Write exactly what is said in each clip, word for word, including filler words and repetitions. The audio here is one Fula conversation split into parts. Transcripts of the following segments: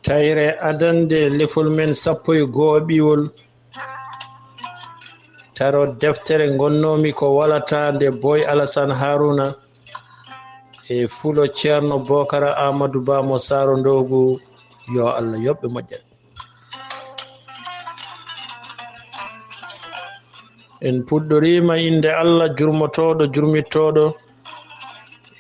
Tayre adannde lefol men sappo e goo ɓiwol. Taro deftere ngonnoomi ko walata nde Boy Alasan Haruna e fulo Ceerno Bokara Amadou Ba mo Saaro Ndoogu, yo Allah yoɓ ɓe moƴƴere. En puɗɗoriima innde Allah jurmotooɗo jurmittooɗo.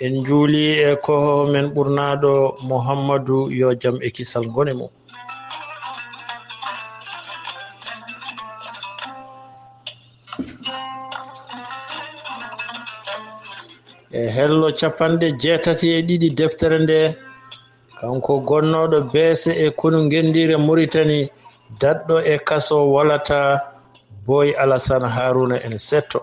En njuuli e koho men ɓurnaaɗo Muhammadu, yo jam e kisal ngone mum. E hello capanɗe jeetati e ɗiɗi deftere nde, kanko gonnooɗo beese e konu ngenndiire Muritani, daɗɗo e kaso walata, Boy Alasan Haruna ene setto.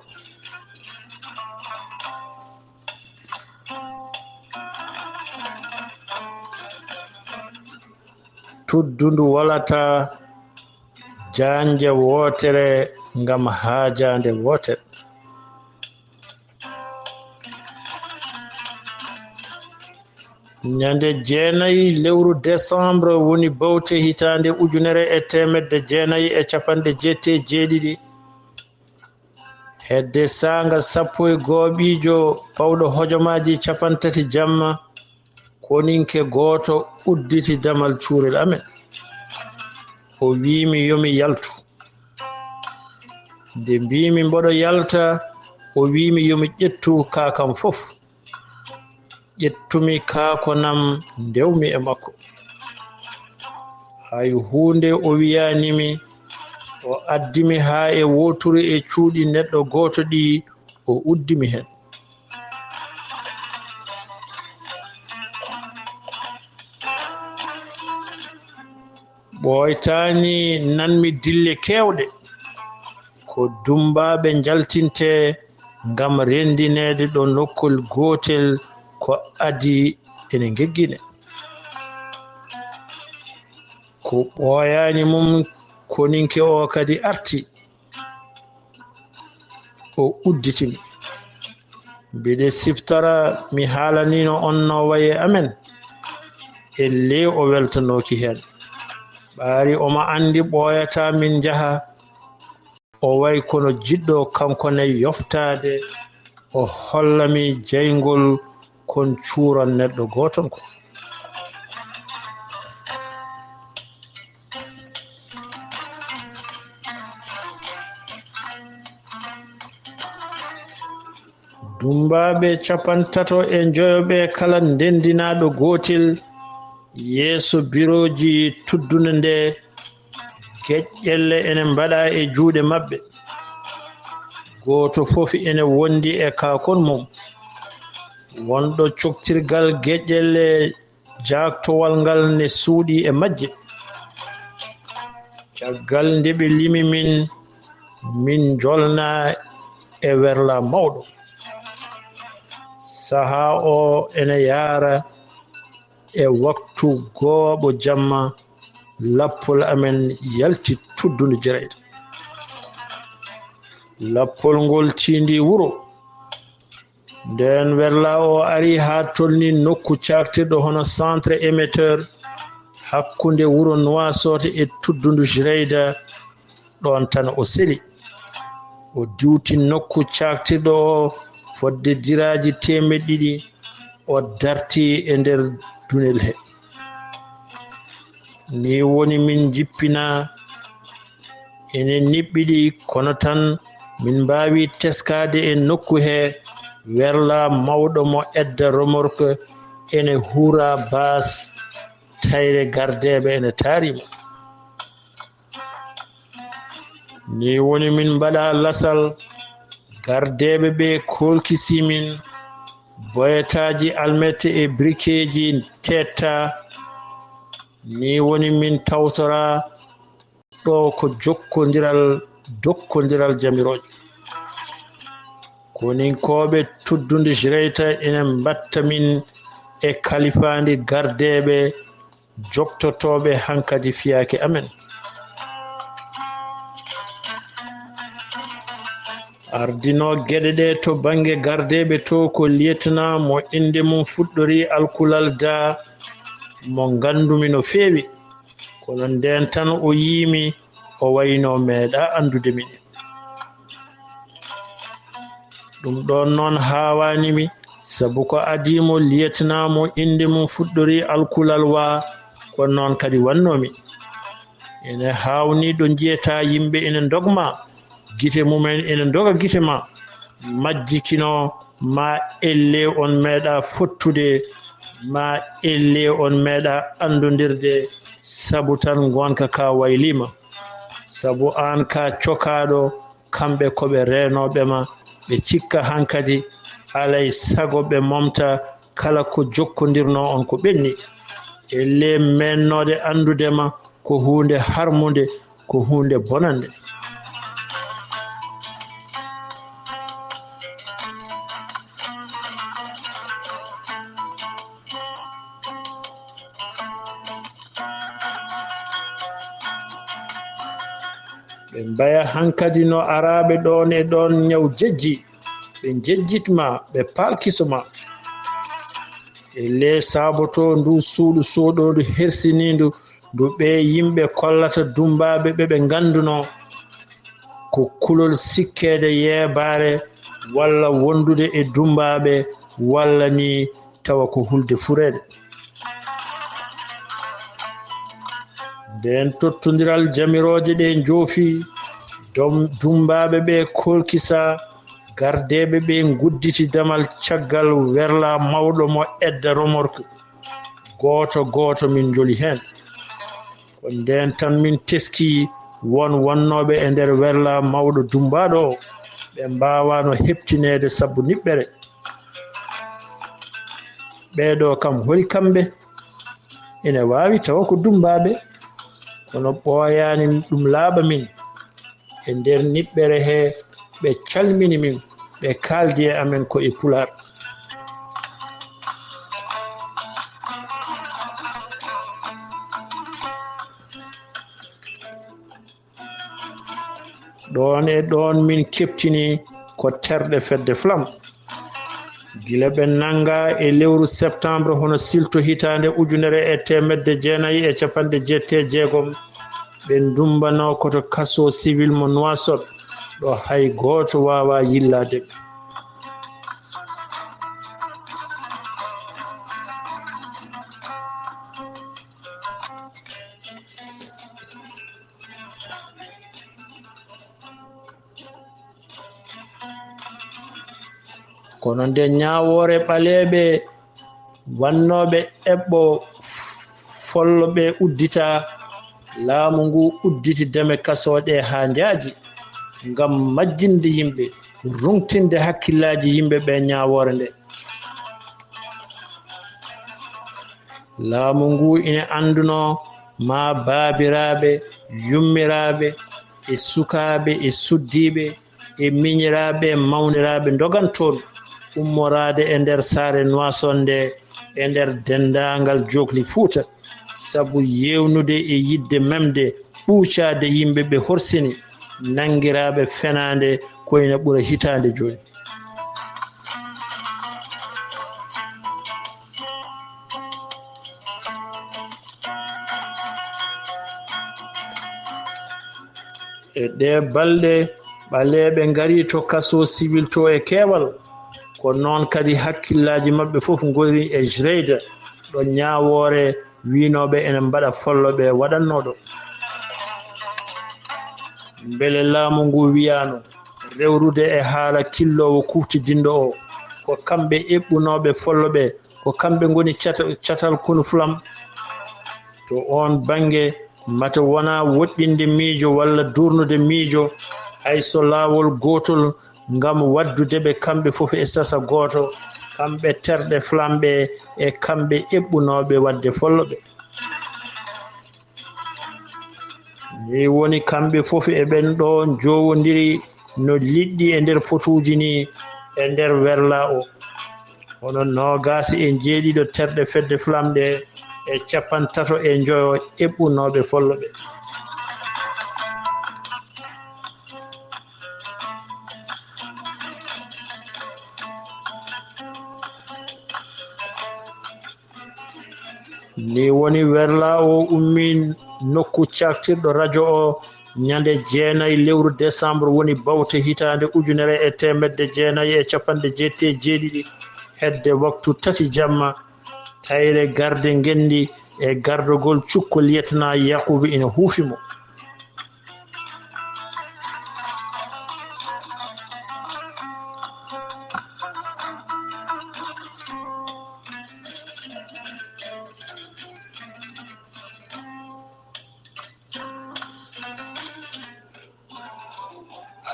Tuddundu walata, jaanje wootere ngam haajaande wootere. Ñande jeenayi lewru décembre woni bawte hitaande ujunere e teemedde jeenayi e capanɗe jeetti e jeeɗiɗi. Hedde saanga sappo e gooɓiijo pawɗo hojomaaji capantati jamma, koninke gooto udditi damal cuurel amen. O wiimi yo mi yaltu. Nde mbiimi mboɗo yalta, o wiimi yo mi ƴettu kaakam fof. Ƴettumi kaakonam, ndewmi e makko. Hay huunde o wiyaani mi, o addi mi haa e wooturu e cuuɗi neɗɗo gooto ɗi, o uddi mi heen. Ɓooytaani nanmi dille keewɗe, ko dummbaaɓe njaltintee ngam renndineede ɗo nokkol gootel ko adii ene ngeggine. Ko ɓooyaani mum koninke o kadi arti. O udditimi. Mbiɗe siftora mi haalaniino on no waye amen. Ellee o weltanooki heen. Ɓaari omo anndi ɓooyataa min njaha. O wayi kono jiɗɗo kanko ne yoftaade. O holla mi jeyngol kon cuuran neɗɗo gooton ko. Dummbaaɓe capantato e njoyo ɓe kala ndenndinaaɗo gootel yeeso birooji tuddunde nde, geƴƴelle ene mbaɗa e juuɗe maɓɓe. Gooto fof ene wondi e kaakon mum. Wonɗo coktirgal geƴƴelle jaaktowal ngal ne suuɗi e majje. Caggal nde ɓe limi min, min njolna e werla mawɗo. Sahaa o ene yaara e waktu gooɓo jamma, lappol amen yalti tuddundu Jirayda. Lappol ngol tiindi wuro. Ndeen werla o ari haa tolni nokku caaktirɗo hono centre émetteur hakkunde wuro Nuwaasoot e tuddundu Jirayda, ɗoon tan o seli. O diwti nokku caaktirɗo o fodde diraaji teemeɗɗe ɗiɗi, o darti e nder dunel he. Nii woni min njippina, ene niɓɓiɗi, kono tan min mbaawi teskaade e nokku he werla mawɗo mo edda remorque ene huura baas, tayre gardeeɓe ene taari mo. Nii woni min mbaɗa lasal, gardeeɓe ɓe koolkisi min, boyetaaji almette e brikeeji teetta. Nii woni min tawtora ɗo ko jokkondiral, dokkondiral jamirooje. Woninkooɓe tuddunde Jreyta ina mbaɗta min e kalifaandi gardeeɓe joktotooɓe hankadi fiyaake amen. Ardinoo geɗe ɗe to bannge gardeeɓe to ko lieutenant mo innde mum fuɗɗorii alkulal da mo nganndumi no feewi. Kono ndeen tan o yii mi, o waynoo meeɗaa anndude mi. Ɗum ɗoon noon haawaani mi, sabu ko adii mo lieutenant mo innde mum fuɗɗorii alkulal wa, ko noon kadi wannoo mi. Ene haawnii ɗo njiyataa yimɓe ene ndogma, gite mumen ene ndoga gite ma, majji kino ma elle on meeɗaa fottude, ma elle on meeɗaa anndondirde, sabu tan ngoonka ka wayliima. Sabu aan ka cokaaɗo, kamɓe ko ɓe reenooɓe ma, ɓe cikka hankadi, alay sago ɓe momta kala ko jokkondirnoo on ko ɓenni. Elle meennoode anndude ma ko huunde harmunde, ko huunde bonannde. Ɓe mbaya hankadi no araaɓe ɗoon e ɗoon ñaw jejji, ɓe njejjit ma, ɓe paalkiso ma. E le saaboto ndu suuɗu sooɗoondu hersiniindu, ndu ɓee yimɓe kollata dummbaaɓe ɓe ɓe nganndunoo, ko kulol sikkeede yeebaare walla wondude e dummbaaɓe walla ni tawa ko hulde fureede. Ndeen tottondiral jamirooje ɗe njoofi, dom-, dummbaaɓe ɓe kolkisa, gardeeɓe ɓe ngudditi damal caggal werla mawɗo mo edda romork. Gooto gooto min njoli heen. Ko ndeen tan min teskii won wonnooɓe e nder werla mawɗo dummbaaɗo o, ɓe mbaawaano heɓtineede sabu niɓɓere. Ɓee ɗoo kam, holi kamɓe? Ene waawi tawa ko dummbaaɓe, kono ɓooyaani ɗum laaɓa min. E nder niɓɓere he, ɓe calmini min, ɓe kaaldi e amen ko e Pulaar. Ɗoon e ɗoon min keɓtini ko terɗe fedde Flam. Gila ɓe nanngaa e lewru septembre hono silto hitaande ujunere e teemedde jeenayi e cappanɗe jeetati e jeegom, ɓe ndummbanoo ko to kaso civil mo Nouakchott, ɗo hay gooto waawaa yillaade ɓe. Kono nde ñaawoore ɓaleeɓe wannooɓe eɓɓo follo ɓe udditaa, laamu ngu udditi dame kasooɗe haa njaaji, ngam majjinde yimɓe, ruŋtinde hakkillaaji yimɓe ɓe ñaawoore nde. Laamu ngu ina anndunoo ma baabiraaɓe, yummiraaɓe, e sukaaɓe, e suddiiɓe, e miñiraaɓe, e mawniraaɓe ndogan toon ummoraade e nder saare Nuwaasoot nde, e nder denndaangal jookli Fuuta, sabu yeewnude e yiɗde memde ɓuucaade yimɓe ɓe horsini, nanngiraaɓe fenaande ko ina ɓura hitaande jooni. E ɗee balɗe, ɓaleeɓe ngarii to kaso siwil to e keewal. Ko noon kadi hakkillaaji maɓɓe fof ngoni e Jreyda, ɗo ñaawoore wiynooɓe ene mbaɗa follo ɓe waɗannoo ɗo. Mbele laamu ngu wiyaano rewrude e haala killoowo kuuftidinɗo o, ko kamɓe eɓɓunooɓe follo ɓe, ko kamɓe ngoni cata-, catal konu Flam. To oon bannge, mata wonaa woɗɗinde miijo walla duurnude miijo, hay so laawol gootol, ngam waɗdude ɓe kamɓe fof e sasa gooto, kamɓe terɗe Flam ɓe e kamɓe eɓɓunooɓe waɗde follo ɓe. Ni woni kamɓe fof e ɓen ɗo njoowondiri no liɗɗi e nder potuuji ni, e nder werlaa o, hono noogaas e njeeɗiɗo terɗe fedde flamnde e cappantato e njoyo eɓɓunooɓe folloɓe. Ni woni werlaa o ummii nokku caktirɗo rajo o ñande jeenayi lewru desambur, woni bawte hitaande ujunere e teemedde jeenayi e cappanɗe jeetati e jeeɗiɗi, hedde waktu tati jamma, tayre garde ngenndi e gardagol cukko lietnaa Yakubu ina huufi mo.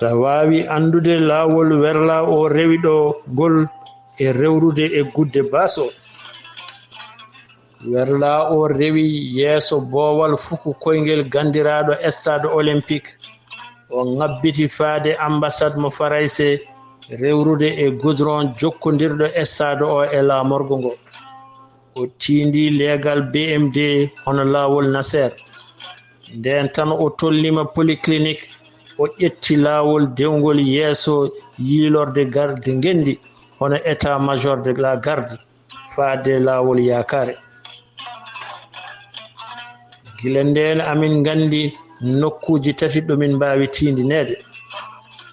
Aɗa waawi anndude laawol werlaa o rewi ɗo ngol e rewrude e gudde baas o. Werlaa o rewi yeeso boowal fuku koyngel ganndiraaɗo Stade Olympique. O ŋabbiti faade ambassade mo Farayse rewrude e goudron jokkondirɗo stade o e laamorgo ngo. O tiindii leegal B M D hono laawol Nasser. Ndeen tan o tolniima polyclinique, o ƴetti laawol dewngol yeeso yiilorde garde ngenndi hono état-major de la garde. Faade laawol yaakaare. Gila ndeen amin nganndi nokkuuji tati ɗo min mbaawi tiindineede.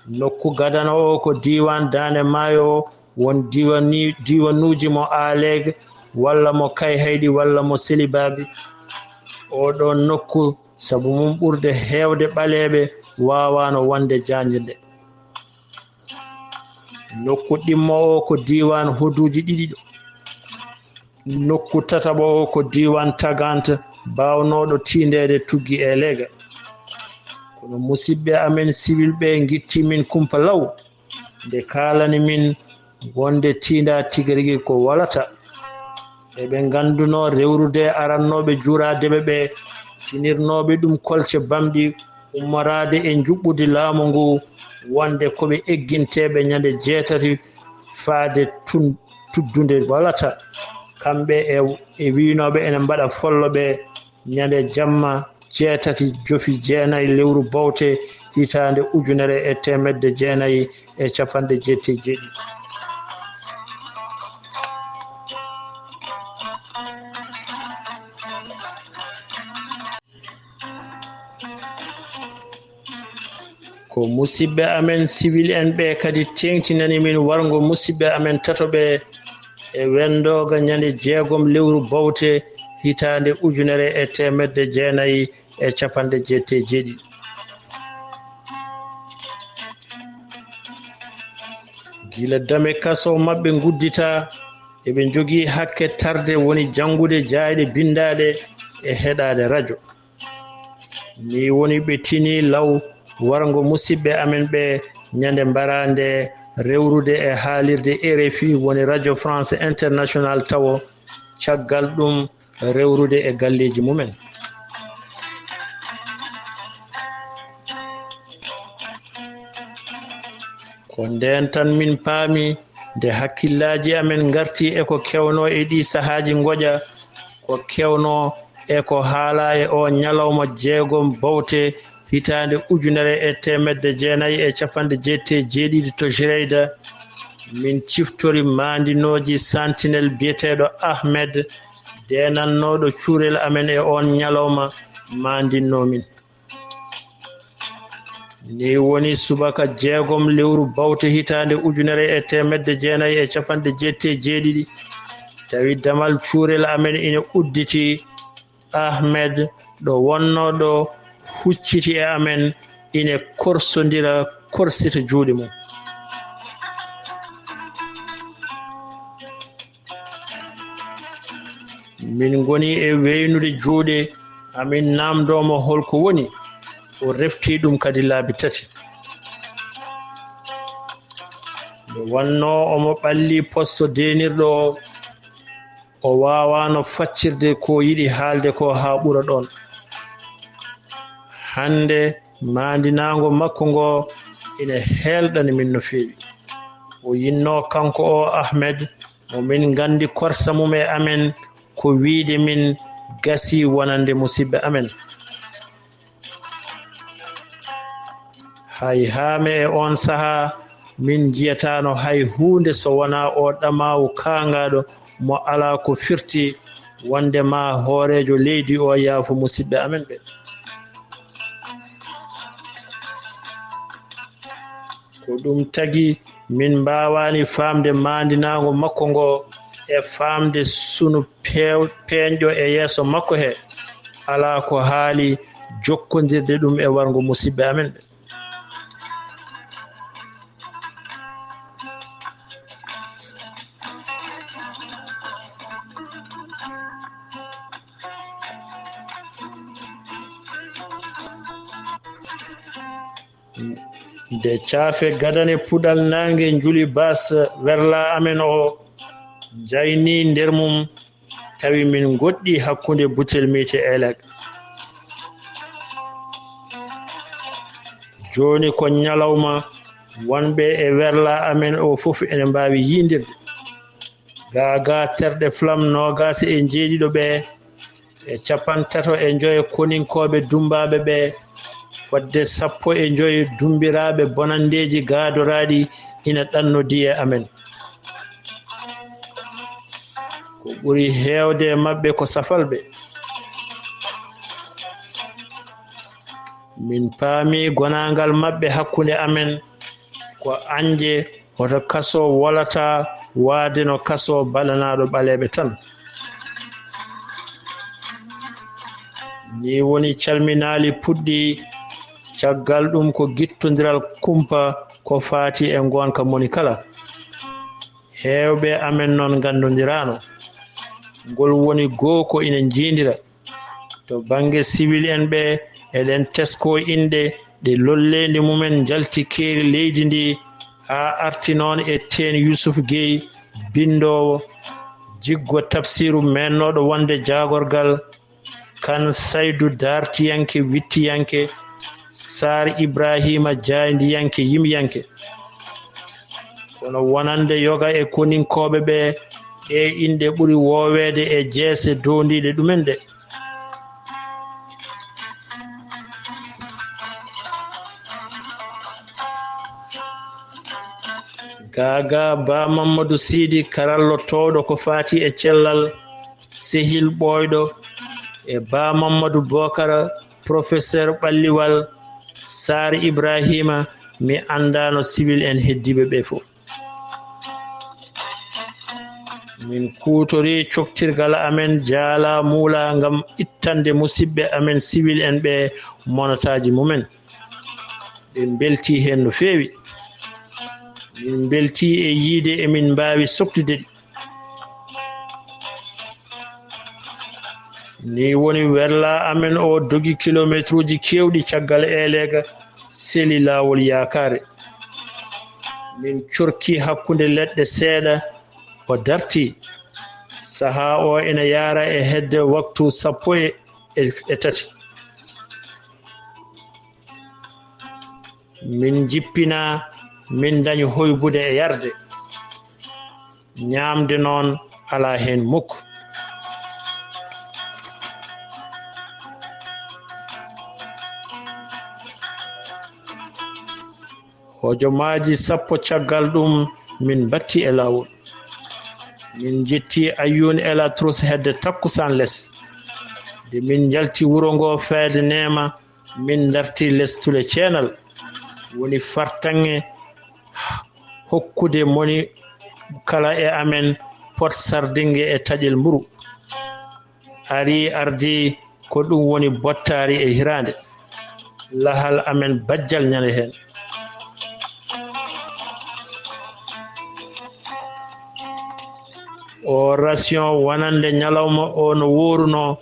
Nokku gadano o ko diiwaan Daande Maayo o, won diiwani-, diiwanuuji mo Aleeg walla mo Kayhayɗi walla mo Selibaabi. Oo ɗoo nokku, sabu mum ɓurde heewde ɓaleeɓe, waawaano wonde jaajnde. Nokku ɗimmo o ko diiwaan hoduuji ɗiɗi ɗo. Nokku tataɓo o ko diiwaan Tagant baawnooɗo tiindeede tuggi e leega. Kono musidɓe amen siwil ɓe ngitti min kumpa law, nde kaalani min wonde tiinda tigi rigi ko walata. Eɓe nganndunoo rewrude arannooɓe juuraadeɓe ɓe, tinirnooɓe ɗum kolce bamɗi, ummoraade e njuɓɓudi laamu ngu, wonde ko ɓe egginteeɓe ñande jeetati faade tun-, tuddunde walata. Kamɓe e, e wiynooɓe ene mbaɗa follo ɓe ñande jamma jeetati jofi jeenayi lewru bowte hitaande ujunere e teemedde jeenayi e cappanɗe jeetati e jeeɗiɗi. Ko musidɓe amen siwil en ɓe kadi teeŋtinani min warngo musidɓe amen tato ɓe e wenndooga ñande jeegom lewru bowte hitaande ujunere e teemedde jeenayi e cappanɗe jeetati e jeeɗiɗi. Gila dame kaso maɓɓe ngudditaa, eɓe njogii hakke tarde woni janngude jaayɗe binndaaɗe e heɗaade rajo. Ni woni ɓe tinii law warngo musidɓe amen ɓe ñande mbaraande rewrude e haalirde R F I woni Radio France International tawo caggal ɗum rewrude e galleeji mumen. Ko ndeen tan min paami nde hakkillaaji amen ngarti e ko kewnoo e ɗii sahaaji ngoƴa, ko kewnoo e ko haalaa e oo ñalawma jeegom bowte hitaande ujunere e teemedde jeenayi e cappanɗe jeetati e jeeɗiɗi to Jireyda, min ciftori maandinooji Sentinelle biyeteeɗo Ahmed, deenannooɗo cuurel amen e oon ñalawma, maandinnoo min. Ni woni subaka jeegom lewru bawte hitaande ujunere e teemedde jeenayi e cappanɗe jeetati e jeeɗiɗi, tawi damal cuurel amen ina udditi. Ahmed ɗo wonnoo ɗo hucciti e amen, ine korsondira, korsita juuɗe mum. Min ngoni e weynude juuɗe amin, naamndoo mo holko woni. O refti ɗum kadi laabi tati. Nde wonnoo omo ɓalli posto deenirɗo o, o waawaano faccirde ko yiɗi haalde ko haa ɓura ɗoon. Hannde, maandinaango makko ngo ina heelɗani min no feewi. O yinnoo kanko oo Ahmed, mo min nganndi korsa mum e amen, ko wiyde min gasii wonande musiɓɓe amen. Hay haa me e oon sahaa, min njiyataano hay huunde so wonaa oo ɗamaawu kaangaaɗo mo alaa ko firti wonde maa hooreejo leydi oo yaafo musiɓɓe amen ɓe. Ko ɗum tagi min mbaawaani faamde maandinaango makko ngo e faamde sunu peew-, peeñɗo e yeeso makko he, alaa ko haali jokkondirde ɗum e warngo musiɓɓe amen ɓe. Nde caafe gadane puɗal naange njuli baas werlaa amen o, njaynii nder mum, tawi min ngoɗɗii hakkunde butel miyte elek. Jooni ko ñalawma, wonɓe e werlaa amen o fof ene mbaawi yiindirde. Gaa gaa terɗe flam noogaas e njeeɗiɗo ɓe e capantato e njoyo koninkooɓe dummbaaɓe ɓe, fodde sappo e njoyo dummbiraaɓe bonanndeeji gaadoraaɗi ina ɗannodii e amen. Ko ɓuri heewde e maɓɓe ko safalɓe. Min paami gonaangal maɓɓe hakkunde amen ko añde, hoto kaso wolataa waade no kaso baɗanaaɗo ɓaleeɓe tan. Nii woni calminaali puɗɗii, caggal ɗum ko gittondiral kumpa ko faati e ngoonka moni kala. Heewɓe amen noon nganndondiraano. Ngol woni goo ko ina njiindira. To bannge siwil en ɓe, eɗen teskoo inɗe ɗe lolleendi mumen njalti keeri leydi ndi, haa arti noon e teen Yuusuf Gey, binndoowo, jiggo tafsiru meennooɗo wonde jaagorgal, Kan Saydu daartiyanke, wittiyanke, Saar Ibraahiima jaayndiyanke, yimyanke. Kono wonande yoga e koninkooɓe ɓe, ɗee inɗe ɓuri wooweede e jeese doondiiɗe ɗumen ɗe. Gaagaa Ba Mammadu Siidi, karallo toowɗo ko faati e cellal, Sehil Ɓooyɗo e Ba Mammadu Bookara, Professeur Ɓalliwal, Saar Ibraahiima, mi anndaano siwil en heddiiɓe ɓe fof. Min kuutorii coktirgal amen jaalaa muulaa ngam ittande musiɓɓe amen siwil en ɓe monotaaji mumen. Ɓe mbeltii heen no feewi. Min mbeltii e yiyde emin mbaawi soktude ɗi. Nii woni werlaa amen o dogi kilomeetruuji keewɗi caggal Eeleega, seli laawol yaakaare. Min corkii hakkunde leɗɗe seeɗa, o dartii. Sahaa o ina yaara e hedde waktu sappo e, e, e tati. Min njippina, min ndañi hoybude e yarde. Ñaamde noon alaa heen mukk. Hojomaaji sappo caggal ɗum, min mbattii e laawol. Min njettii Ayyuun e La Trousse hedde takkusaan les. Nde min njalti wuro ngoo feede neema, min ndartii les tule ceenal, woni fartaŋŋe hokkude moni kala e amen pot sardinnge e taƴel mburu. Arii ardii ko ɗum woni bottaari e hiraande. Lahal amen bajjal ñande heen. O ration wonande ñalawma o no woorunoo,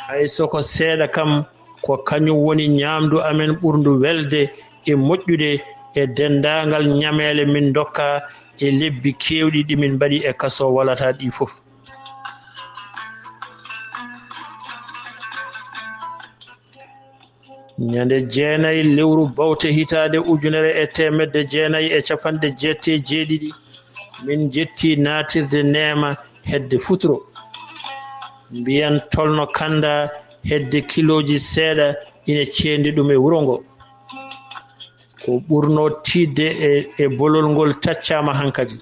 hay so ko seeɗa kam, ko kañum woni ñaamdu amen ɓurndu welde e moƴƴude e denndaangal ñameele min ndokka e lebbi keewɗi ɗi min mbaɗi e kaso walataa ɗi fof. Ñande jeenayi lewru bawte hitaande ujunere e teemedde jeenayi e capanɗe jeetati e jeeɗiɗi, Min jetti naatirde neema hedde futuro. Mbiyan tolno kannda hedde kilooji seeɗa ina ceendi ɗum e wuro ngo. Ko ɓurno tiiɗde e, e bolol ngol taccaama hankadi.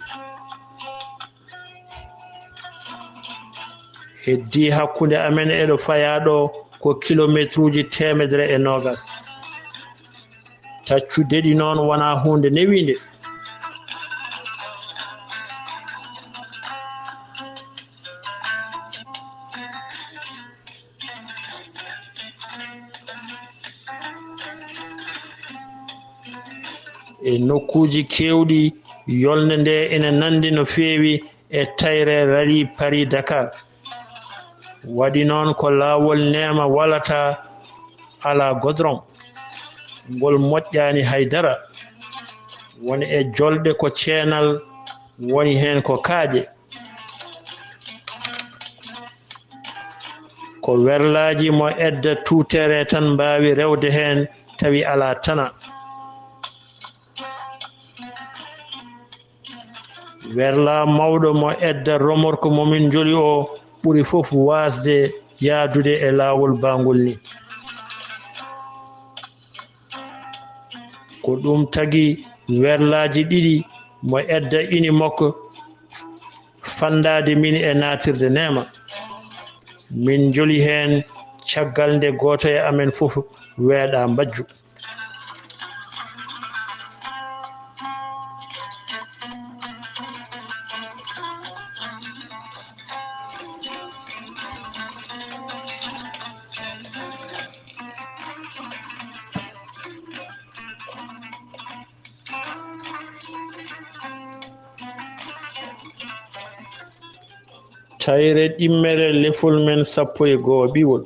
Heddii hakkunde amen e ɗo fayaa ɗo ko kilomeetruuji teemedere e noogas. Taccude ɗi noon wonaa huunde newiinde. E nokkuuji keewɗi, yolnde nde ina nanndi no feewi e tayre rali Paris Dakar. Waɗi noon ko laawol neema walataa, alaa godroŋ. Ngol moƴƴaani hay dara. Woni e jolɗe ko ceenal, woni heen ko kaaƴe. Ko werlaaji mo edda tuutere tan mbaawi rewde heen, tawi alaa tana. Werlaa mawɗo mo edda romorko mo min njoli o ɓuri fof waasde yahdude e laawol baangol ni. Ko ɗum tagi werlaaji ɗiɗi mo edda ini makko fanndaade min e naatirde neema. Min njoli heen caggal nde gooto e amen fof weeɗa mbajju. Tayre ɗimmere lefol men sappo e goo ɓiwol.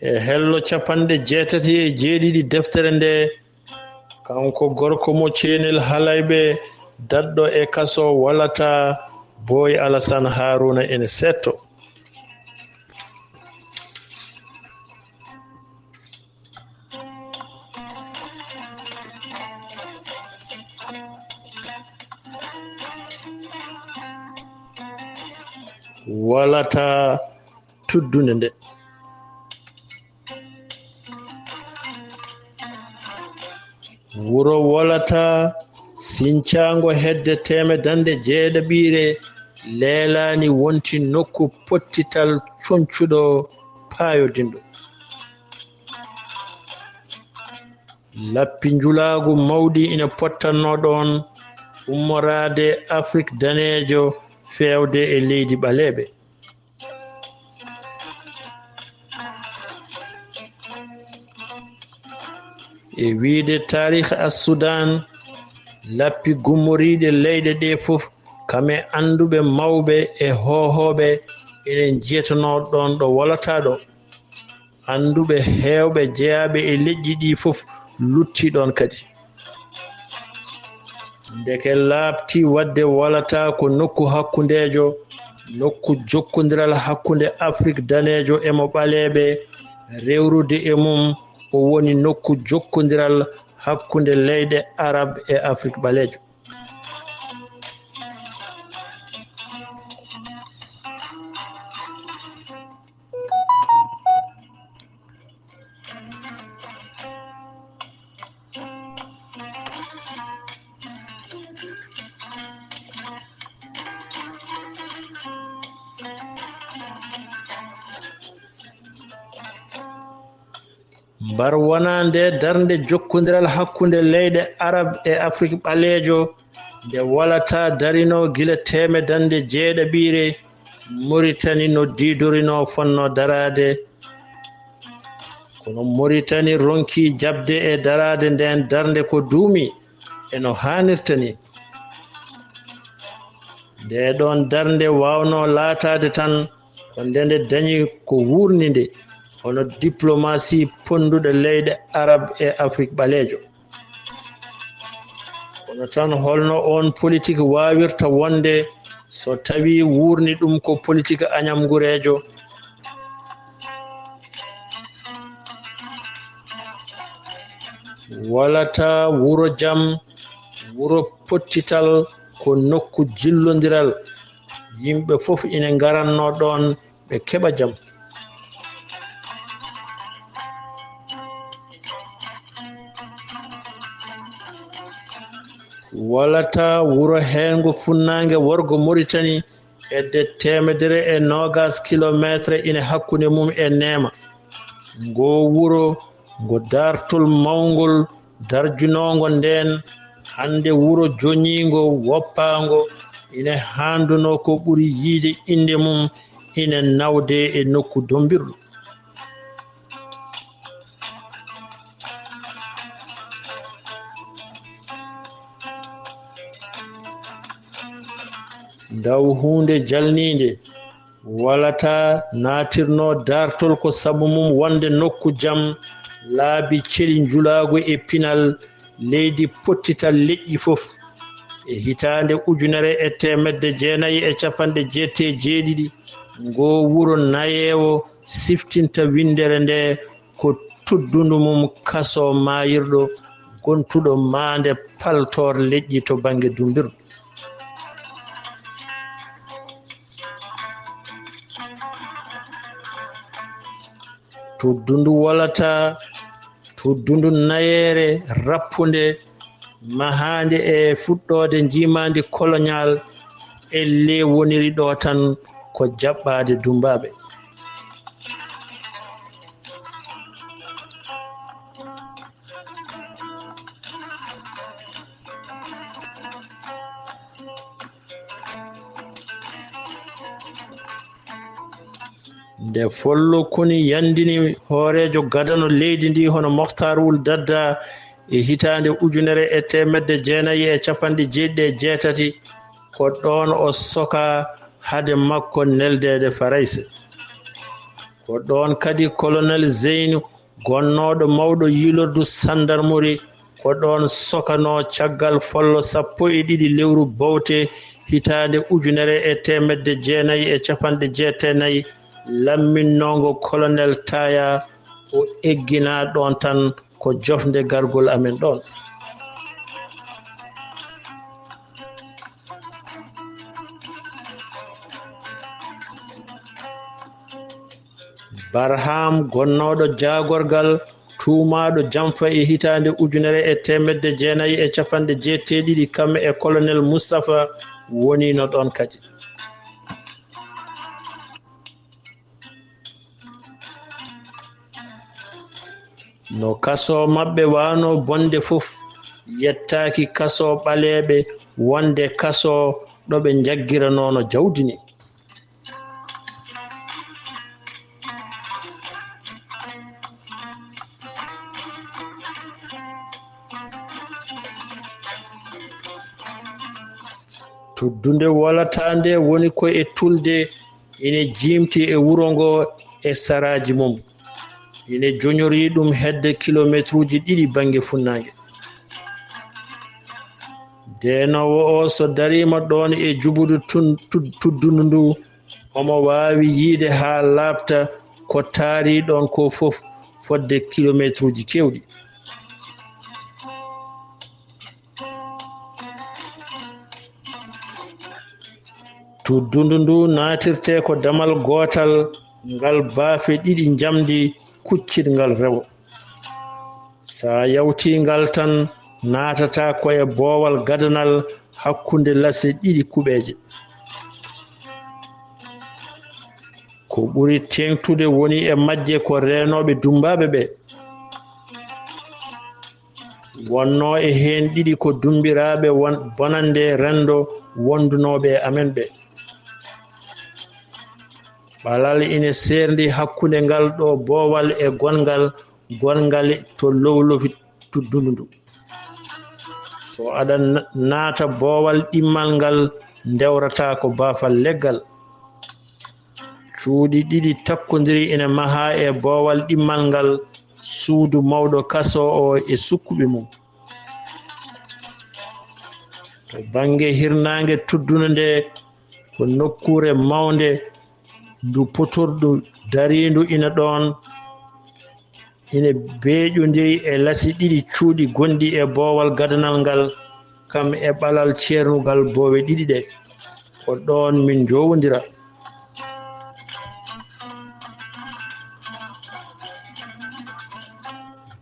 E hello capanɗe jeetati e jeeɗiɗi deftere nde, kanko gorko mo ceenel halayɓe daɗɗo e kaso walata, Boy Alasan Haruna ene seetto. Walata tuddunde nde. Wuro Wolata, sincaango hedde teemedannde jeeɗaɓiire, leelaani wonti nokku pottital concuɗo paayodinɗo. Lappi njulaagu mawɗi ina pottanno ɗoon ummoraade Afrik daneejo feewde e leydi ɓaleeɓe. E wiyde taarikh As-Sudan, lappi gummoriiɗe leyɗe ɗee fof, kam e annduɓe mawɓe e hoohooɓe ene njiyatanoo ɗoon ɗo walataa ɗo. Annduɓe heewɓe jeyaaɓe e leƴƴi ɗii fof luttii ɗoon kadi. Ndeke laaɓti waɗde walataa ko nokku hakkundeejo, nokku jokkondiral hakkunde Afrik daneejo e mo ɓaleeɓe, rewrude e mum o woni nokku jokkondiral hakkunde leyɗe Arab e Afrik ɓaleejo. Mbar wonaa nde darnde jokkondiral hakkunde leyɗe Arab e Afrik ɓaleejo, nde walataa darinoo gila teemedannde jeeɗaɓiire, Moritani no diidorinoo fotnoo daraade. Kono Moritani ronkii jaɓde e daraade ndeen darnde ko duumi e no haanirta nii. Ndee ɗoon darnde waawnoo laataade tan ko nde nde dañi ko wuurni nde, hono diplomaasi ponnduɗo leyɗe Arab e Afrik ɓaleejo. Kono tan, holno oon politik waawirta wonde so tawii wuurni ɗum ko politik añamngureejo? Walataa wuro jam, wuro pottital ko nokku jillondiral. Yimɓe fof ina ngaratnoo ɗoon ɓe keɓa jam. Walataa wuro heewngo funnaange worgo Moritani, hedde teemedere e noogaas kilomeetre ine hakkunde mum e Neema. Ngoo wuro, ngo daartol mawngol darjunoongo ndeen, hannde wuro joñiingo, woppaango, ine haandunoo ko ɓuri yiyde innde mum, ine nawdee e nokku dombirɗo. Ndaw huunde jalniinde, walataa naatirnoo daartol ko sabu mum wonde nokku jam, laabi celi njulaagu e pinal, leydi pottital leƴƴi fof. E hitaande ujunere e teemedde jeenayi e capanɗe jeetati e jeeɗiɗi, ngoo wuro nayeewo siftinta winndere nde ko tuddundu mum Kaso Maayirɗo, gontuɗo maande paltoor leƴƴi to bannge dumbirɗo. Tuddundu walataa, tuddundu nayeere rappunde, mahaande e fuɗɗoode njiimaandi koloñaal, ellee woniri ɗo tan ko jaɓɓaade dummbaaɓe. Nde Follo Koni yanndini hooreejo gadano leydi ndi hono Moktaar Wul Dadda e hitaande ujunere e teemedde jeenayi e capanɗe jeeɗiɗi e jeetati, ko ɗoon o sokaa hade makko neldeede Farayse. Ko ɗoon kadi Kolonel Zeynu, gonnooɗo mawɗo yiilordu sandarmori, ko ɗoon sokanoo caggal follo sappo e ɗiɗi lewru Bowte hitaande ujunere e teemedde jeenayi e capanɗe jeetati e nayi, lamminnoongo Kolonel Taya, o egginaa ɗoon tan ko jofnde gargol amen ɗoon. Barham, gonnooɗo jaagorgal, tuumaaɗo jamfa e hitaande ujunere e teemedde jeenayi e capanɗe jeetati e ɗiɗi, kam e Kolonel Mustapha woniino ɗoon kadi. No kaso maɓɓe waanoo bonde fof, yettaaki kaso ɓaleeɓe wonde kaso ɗo ɓe njaggiranoono jawdi ni. Tuddunde walataa nde woni ko e tulde, ine jiimti e wuro ngo e saraaji mum. Ine joñorii ɗum hedde kilomeetruuji ɗiɗi bannge funnaange. Deenoowo o, so dariima ɗoon e jubudu tun-, tud-, tuddundu ndu, omo waawi yiyde haa laaɓta ko taarii ɗoon ko fof fotde kilomeetruuji keewɗi. Tuddundu ndu naatirtee ko damal gootal, ngal baafe ɗiɗi njamndi kuccitngal rewo. So a yawtii ngal tan, naatataa ko e boowal gadanal hakkunde lase ɗiɗi kuɓeeje. Ko ɓuri teeŋtude woni e majje ko reenooɓe dummbaaɓe ɓe. Wonnoo e heen ɗiɗi ko dummbiraaɓe won-, bonannde renndo wondunooɓe e amen ɓe. Ɓalal ine seerndi hakkunde ngal ɗo boowal e gonngal, gonngal to lowlofi tuddundu ndu. So aɗa na-, naata boowal ɗimmal ngal, ndewrataa ko baafal leggal. Cuuɗi ɗiɗi takkondiri ina mahaa e boowal ɗimmal ngal, suudu mawɗo kaso o e sukkuɓe mum. To bannge hirnaange tuddunde nde, ko nokkuure mawnde, ndu potordu dariindu ina ɗoon. ine beeƴondiri e lasi ɗiɗi cuuɗi gonɗi e boowal gadanal ngal, kam e ɓalal ceernugal boowe ɗiɗi ɗe. Ko ɗoon min njowondira.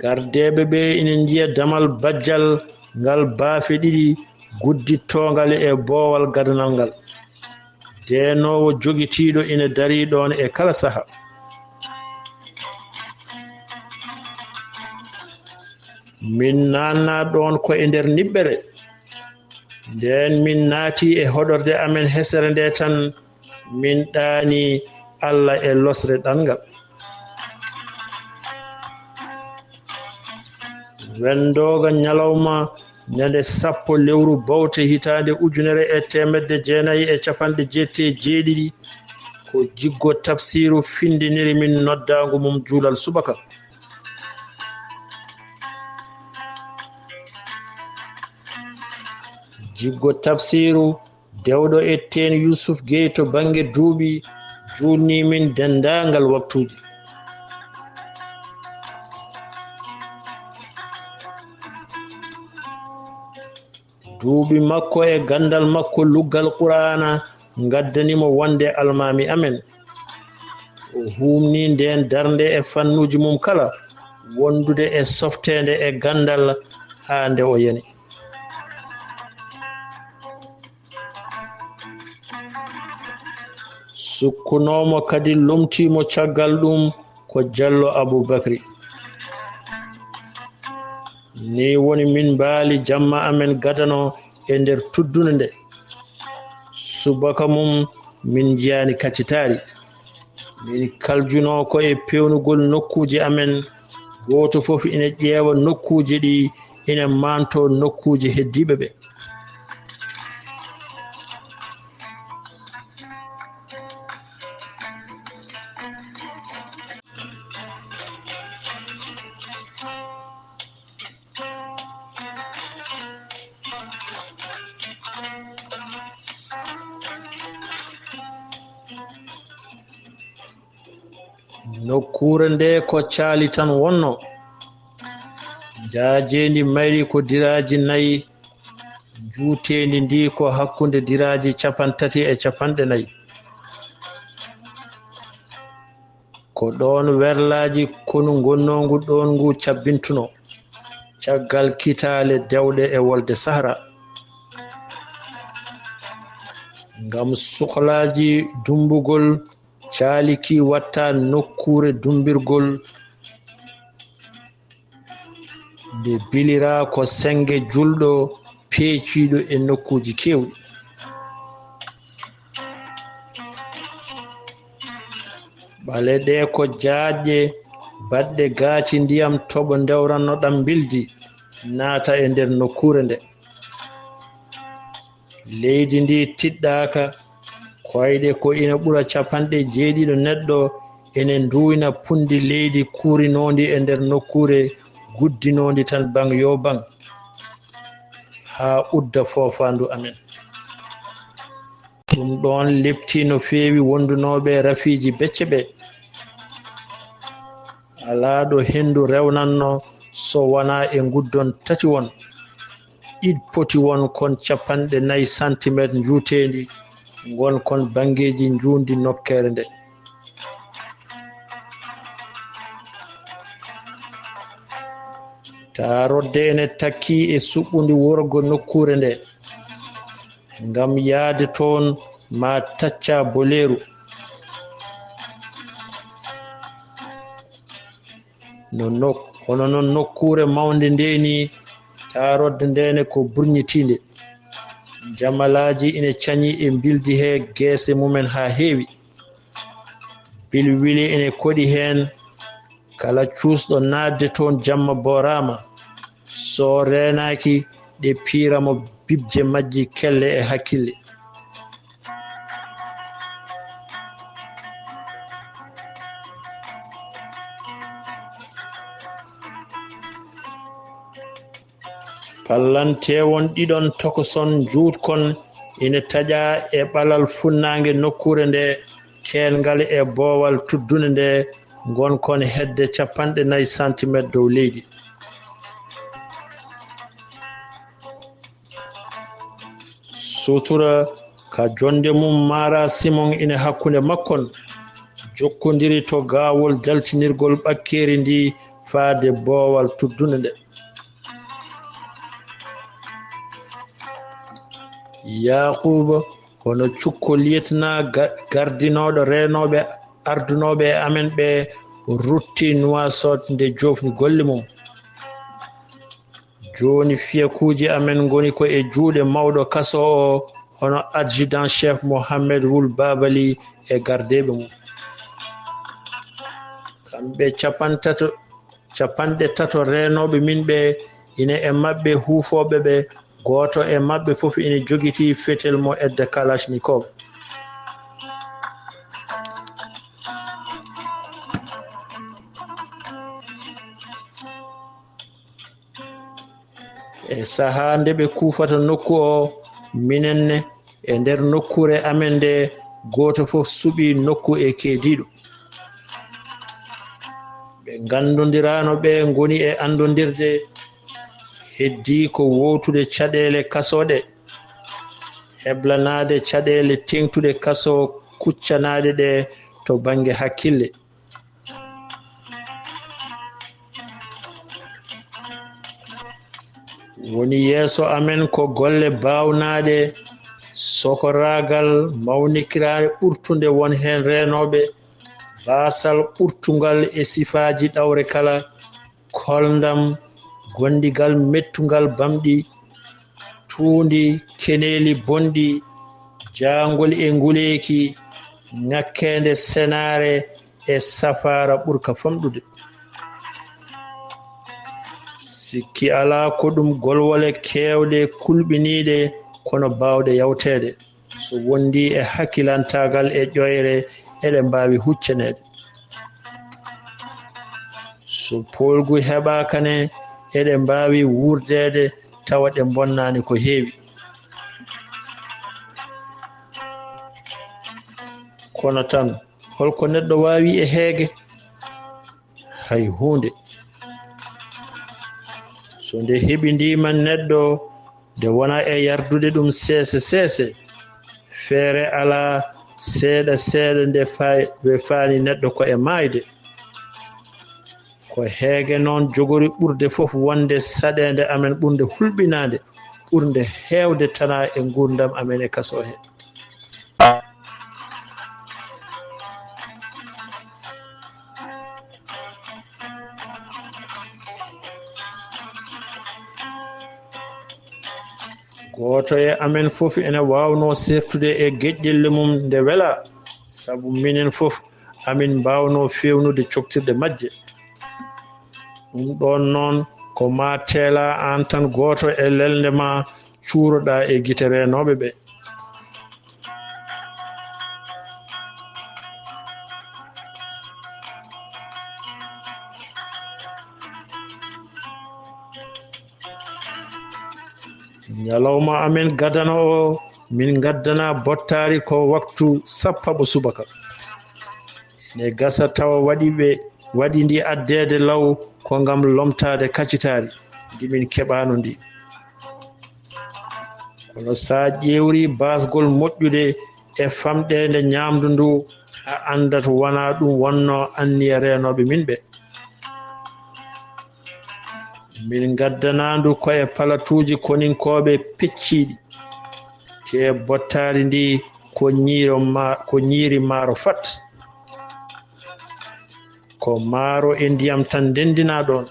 Gardeeɓe ɓe ina njiya damal bajjal ngal baafe ɗiɗi guddittoongal e boowal gadanal ngal. Deenoowo jogitiiɗo ina darii ɗoon e kala saha. Min naatnaa ɗoon ko e nder niɓɓere. Ndeen min naatii e hoɗorde amen hesere nde tan, min ɗaanii Alla e losre ɗanngal. Wenndooga ñalawma ñande sappo lewru bowte hitaande ujunere e teemedde jeenayi e capanɗe jeetti e jeeɗiɗi, ko jiggo tafsiiru findiniri min noddaangu mum juulal subaka. Jiggo tafsiiru dewɗo e teen Yuusuf Gey to bannge duuɓi juulnii min denndaangal waktuuji. Duuɓi makko e ganndal makko luggal Quraana ngaddani mo wonde almaami amen. O huumnii ndeen darnde e fannuuji mum kala, wondude e softeende e ganndal haa nde o yani. Sukkunoo mo kadi lomtii mo caggal ɗum ko Jallo Abuu Bakri. Nii woni min mbaali jamma amen gadano e nder tuddunde nde. Subaka mum min njiyaani kaccitaari. Min kaljunoo ko e peewnugol nokkuuji amen, gooto fof ina ƴeewa nokkuuji ɗi, ina maantoo nokkuuji heddiiɓe ɓe. Nokkuure nde ko caali tan wonno. Njaajeendi mayri ko diraaji nayi, njuuteendi ndi ko hakkunde diraaji capantati e capanɗe nayi. Ko ɗoon werlaaji konu ngonnoongu ɗoon ngu cabbintunoo, caggal kitaale dewɗe e wolde Sahara. Ngam sohlaaji dummbugol, caali ki watta nokkuure dummbirgol, nde biliraa ko sennge juulɗo peeciiɗo e nokkuuji keewɗi. Ɓale ɗe ko jaajɗe baɗɗe gaaci ndiyam toɓo ndewranno ɗam mbildi naata e nder nokkuure nde. Leydi ndi tiɗɗaaka, koyɗe ko ina ɓura capanɗe jeeɗiɗo neɗɗo ene nduuyna punndi leydi kuurinoondi e nder nokkuure guddinoondi tan baŋ yoo baŋ, haa udda foofaandu amen. Ɗum ɗoon leptii no feewi wondunooɓe rafiiji becce ɓe. Alaa ɗo henndu rewnatno so wonaa e nguddon tati won. Ɗiɗ poti won kon capanɗe nayi santimeet njuuteendi, ngon kon banngeeji njuundi nokkeere nde. Taarodde ene takkii e suɓɓundi worgo nokkuure nde. Ngam yahde toon maa tacca boleeru. No nok-, hono noon nokkuure mawnde nde nii, taarodde nde ne ko burñitiinde. Jamalaaji ina cañi e mbildi he geese mumen haa heewi. Bilwili ene koɗi heen. Kala cuusɗo naatde toon jamma booraama. So reenaaki, ɗe piira mo bibje majji kelle e hakkille. Pallanteewon ɗiɗon tokoson njuutkon ina taƴaa e ɓalal funnaange nokkuure nde, keelngal e boowal tuddunde nde, ngon kon hedde capanɗe nayi santimeter dow leydi. Sutura ka jonde mum Mara Simon ina hakkunde makkon, jokkondiri to gaawol jaltinirgol ɓakkeeri ndi faade boowal tuddunde nde. Yaaquuba, hono cukko liyetna ga-, gardinooɗo reenooɓe ardunooɓe e amen ɓe, rutti Nuwaasot nde joofni golle mum. Jooni fiyakuuji amen ngoni ko e juuɗe mawɗo kaso o, hono adjudant chef Mohammed Wul Babali e gardeeɓe mum. Kamɓe capantato, capanɗe tato reenooɓe min ɓe, ine e maɓɓe huufooɓe ɓe, gooto e maɓɓe fof ine jogitii fetel mo edda Kalachnikov. E sahaa nde ɓe kuufata nokku o, minen ne, e nder nokkuure amen nde, gooto fof suɓii nokku e keediiɗo. Ɓe nganndondiraano ɓe ngoni e anndondirde, heddii ko woowtude caɗeele kaso ɗe, heblanaade caɗeele teeŋtuɗe kaso kuccanaaɗe ɗe to bannge hakkille. Woni yeeso amen ko golle baawnaaɗe, sokoraagal mawnikiraare ɓurtunde won heen reenooɓe, baasal ɓurtungal e sifaaji ɗawre kala, kolndam, gondigal mettungal bamɗi, tuundi, keneeli bonɗi, jaangol e nguleeki, ŋakkeende senaare e safaara ɓurka famɗude. Sikki alaa ko ɗum golwole keewɗe kulɓiniiɗe kono baawɗe yawteede. So wondii e hakkilantaagal e ƴoyre, eɗe mbaawi huccaneede. So poolgu heɓaaka ne, eɗe mbaawi wuurdeede tawa ɗe mbonnaani ko heewi. Kono tan, holko neɗɗo waawi e heege? Hay huunde. So nde heɓindiima neɗɗo, nde wona e yardude ɗum seese seese, feere alaa, seeɗa seeɗa nde fa-, nde faani neɗɗo ko e maayde. Ko heege noon jogori ɓurde fof wonde saɗeende amen ɓurnde hulɓinaande, ɓurnde heewde tanaa e nguurndam amen e kaso he. Gooto e amen fof ene waawnoo seertude e geƴƴelle mum nde welaa, sabu minen fof amin mbaawnoo feewnude coktirɗe majje. Ɗum ɗoon noon ko maa teelaa aan tan gooto e lelnde maa cuuroɗaa e gite reenooɓe ɓe. Ñalawma amen gadano o, min ngaddanaa bottaari ko waktu sappaɓo subaka. Ne gasa tawa waɗi ɓe, waɗi ndi addeede law ko ngam lomtaade kacitaari ndi min keɓaano ndi. Kono so a ƴeewri baasgol moƴƴude e famɗeende ñaamdu ndu, a anndat wonaa ɗum wonnoo anniya reenooɓe min ɓe. Min ngaddanaa ndu ko e palatuuji koninkooɓe pecciiɗi, tee bottaari ndi ko ñiiro ma-, ko ñiiri maaro fat. Ko maaro e ndiyam tan ndenndinaa ɗoon.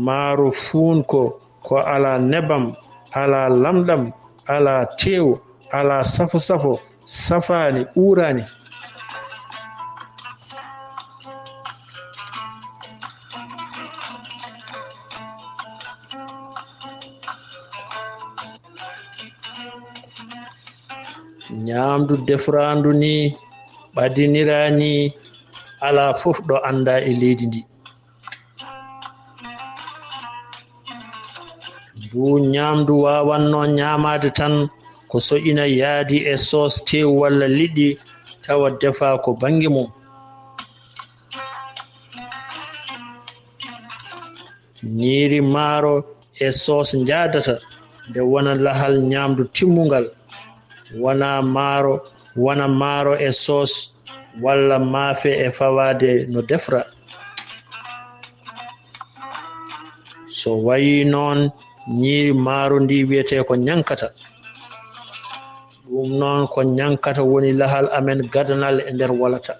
Maaro fuunko ko alaa nebam, alaa lamɗam, alaa teewu, alaa safo-safo, safaani, uuraani. Ñaamdu defraandu nii, ɓadiniraani, alaa fof ɗo anndaa e leydi ndi. Ndu ñaamdu waawannoo ñaamaade tan ko so ina yaadi e soos teewu walla liɗɗi, tawa defaa ko bannge mum. Ñiiri maaro e soos njaadata nde wona lahal ñaamdu timmungal, wona maaro, wona maaro e soos walla maafe e fawaade no defra. So wayi noon, ñiiri maaro ndi wiyetee ko ñankata. Ɗum noon ko ñankata woni lahal amen gadanal e nder walata.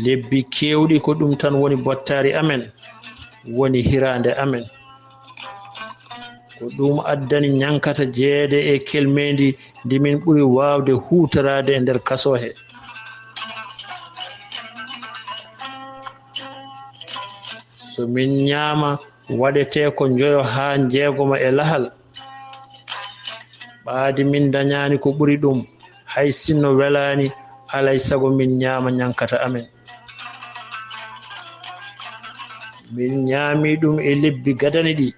Lebbi keewɗi ko ɗum tan woni bottaari amen, woni hiraande amen. Ko ɗum addani ñankata jeyeede e kelmeendi ndi min ɓuri waawde huutoraade e nder kasoo he. So min ñaama, waɗetee ko njoyo haa njeegoma e lahal. Ɓaadi min ndañaani ko ɓuri ɗum, hay sinno welaani, alay sago min ñaama ñankata amen. Min ñaami ɗum e lebbi gadani ɗi,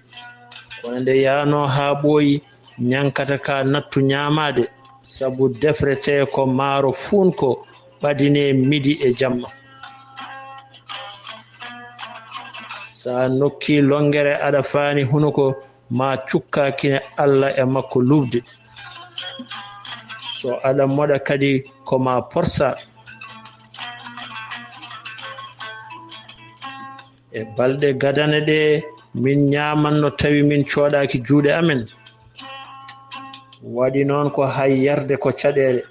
kono nde yaanoo haa ɓooyi, ñankata ka nattu ñaamaade, sabu defretee ko maaro fuunko ɓadinee midi e jamma. So a nokkii lonngere aɗa faani hunuko, maa cukkaa kine Alla e makko luɓde. So aɗa moɗa kadi ko maa porsa. E balɗe gadane ɗe min ñaamanno tawi min cooɗaaki juuɗe amen. Waɗi noon ko hay yarde ko caɗeele,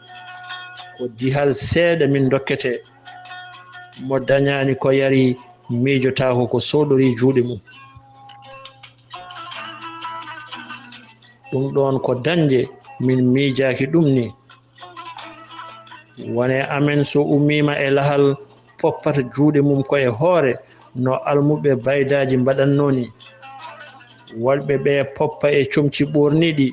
ko dihal seeɗa min ndokketee. Mo dañaani ko yari miijotaako ko sooɗorii juuɗe mum. Ɗum ɗoon ko dañde min miijaaki ɗum ni. Wone amen so ummiima e lahal poppata juuɗe mum ko e hoore no almuɓe baydaaji mbaɗatnoo ni. Waɗɓe ɓe poppa e comci ɓoorniiɗi.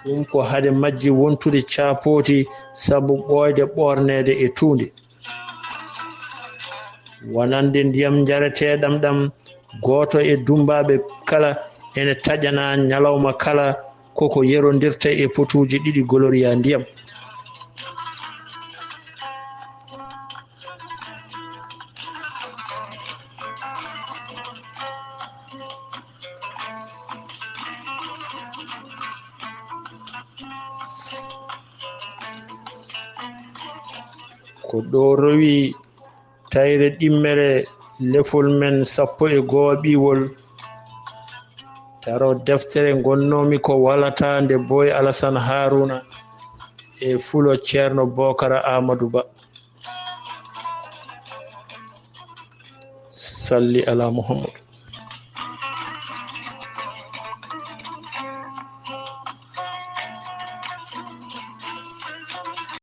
Ɗum ko hade majji wontude caapooti sabu ɓooyde ɓoorneede e tuunde. Wonande ndiyam njareteeɗam ɗam, gooto e dummbaaɓe kala ene taƴana ñalawma kala koko yerondirta e potuuji ɗiɗi goloriya ndiyam. Ko ɗo rowi tayre ɗimmere lefol men sappo e goo ɓiwol. Taro deftere ngonnoomi ko walata nde Boy Alasan Haruna e fulo Ceerno Bokara Amadou Ba. Salli ala Muhammadu.